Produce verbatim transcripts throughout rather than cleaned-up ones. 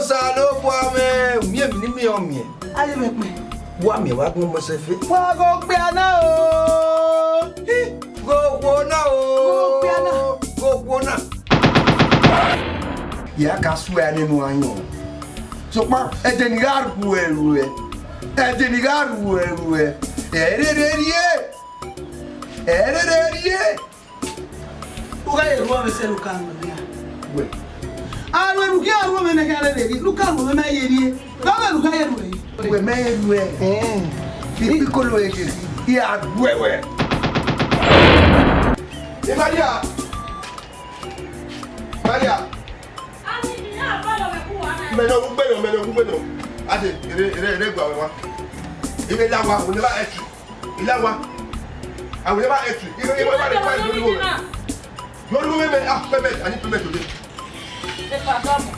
Osanobua mwẹ, u miẹn emwi ne I miẹn ọ miẹn. A ye mwẹ kpẹn. Wa miẹn wa gun ọmọ sẹ fe. Wa ghe okpia na o. Ghe okhuo na o. Ghe okpia na. Ghe okhuo na. Ya ka suẹ nene ayọn. Sokpan, ẹdẹ ne I gha ruẹ ruẹ, ẹdẹ ne I gha ruẹ ruẹ, ẹ i rherhe rrie, ẹ i rherhe rrie. U gha ye ruẹ mwẹ sẹ ne u ka ruẹ mwẹ. Wẹ. A ruẹ ne u khian ruẹ mwẹ ne I khian rherhe rrie, ne u ka ruẹ mwẹ, mẹ ye rrie. Gha vbe ne u gha ye ruẹ. Wẹ mẹ ye ruẹ. Ẹn. Ikpikolo eje, I a ruẹ wẹ. Ẹ Maria. Maria. Mẹ nọ ugbe nọ, mẹ nọ ugbe nọ. Ade, ere, ere, ere gua wa. Ibe la wa, we never enter. Ilawa. I will never enter. Even, even if I require you, you know me. You know me, ah, payment. I need payment today.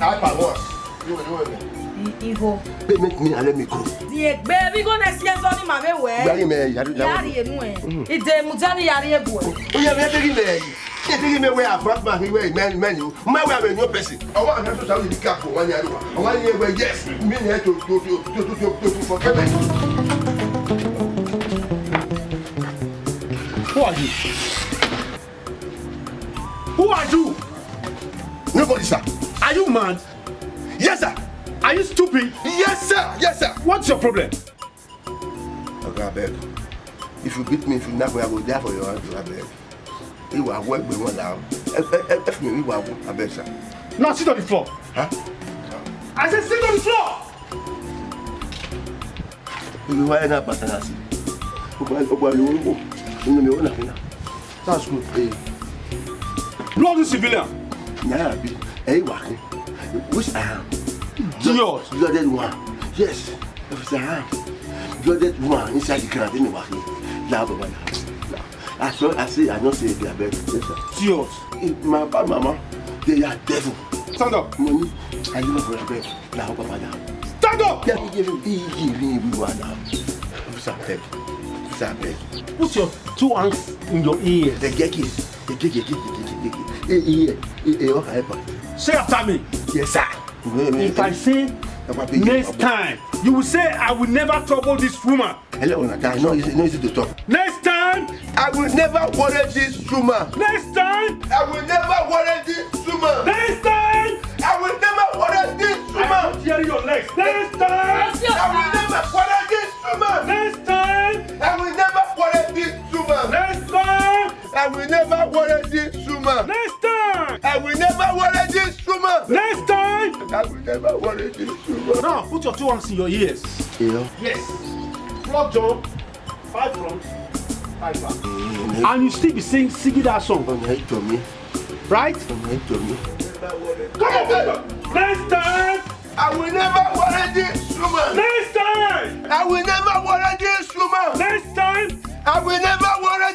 Ah, pardon. You know me. Iho. Payment me and let me go. Di egbe bi go next year, so ni ma be we. Yari me, yari. Yari enu e. Ide mu jani yari egbe. Oya, me take him there. Take him away, advance man, he wear man, man you. My way, I'm a new person. I want to tell you, the cap for one year. I want you wear, yes, me need to, to, to, to, to, to, to, for payment. Who are you? Who are you? Nobody, sir. Are you mad? Yes, sir. Are you stupid? Yes, sir. Yes, sir. What's your problem? Oga, abeg. If you beat me, if you knock me, I go die for your hand, abeg. Iwa wẹ gbe wọn la. Ẹ, ẹ, ẹ, ẹ fi mi wi wa wo, abeg, sir. Now sit on the floor. Huh? I said sit on the floor. Iwe wa na bata na si. Ogba, ogba yo wo. Inu mi o na fina. That's good. Eh. Bloody civilian. Na bi. Eh, wa. Which I am? Idiot. Blooded one. Yes. Officer, I am. Blooded one inside the ground. Anyway, now, Baba, now. Now, I saw, I see, I don't see it, I beg. Yes, sir. Idiot. Eh, my papa, mama, they are devil. Stand up. Money, I never for a bed. Now, Baba, now. Stand up! Yeah, he gave him, he gave him everyone now. Officer, beg. Officer, beg. Put your two hands in your ears. They get it. They get it. They get it. They get it. Eh, eh, eh, eh, eh, okay, help her. Say after me. Yes, sir. If I say next time, you will say, "I will never trouble this woman." Hello, Nata. No, it's, no, it's to talk. Next time, I will never worry this woman. Next time, I will never worry this woman. Next time, I will never worry this woman. I will tear your legs. Next time, I will never worry this woman. Next time, I will never worry this woman. Next time, I will never worry this woman. Next time, I will never worry this woman. Next time, I will never worry this woman. Now, put your two hands in your ears. Yeah. Yes. Flog John, five front, five back. Mm-hmm. And you still be sing, singing that song. Oh, yeah, to me. Right? Oh, yeah, to me. Come on, come on. Next time, I will never worry this woman. Next time, I will never worry this woman. Next time, I will never worry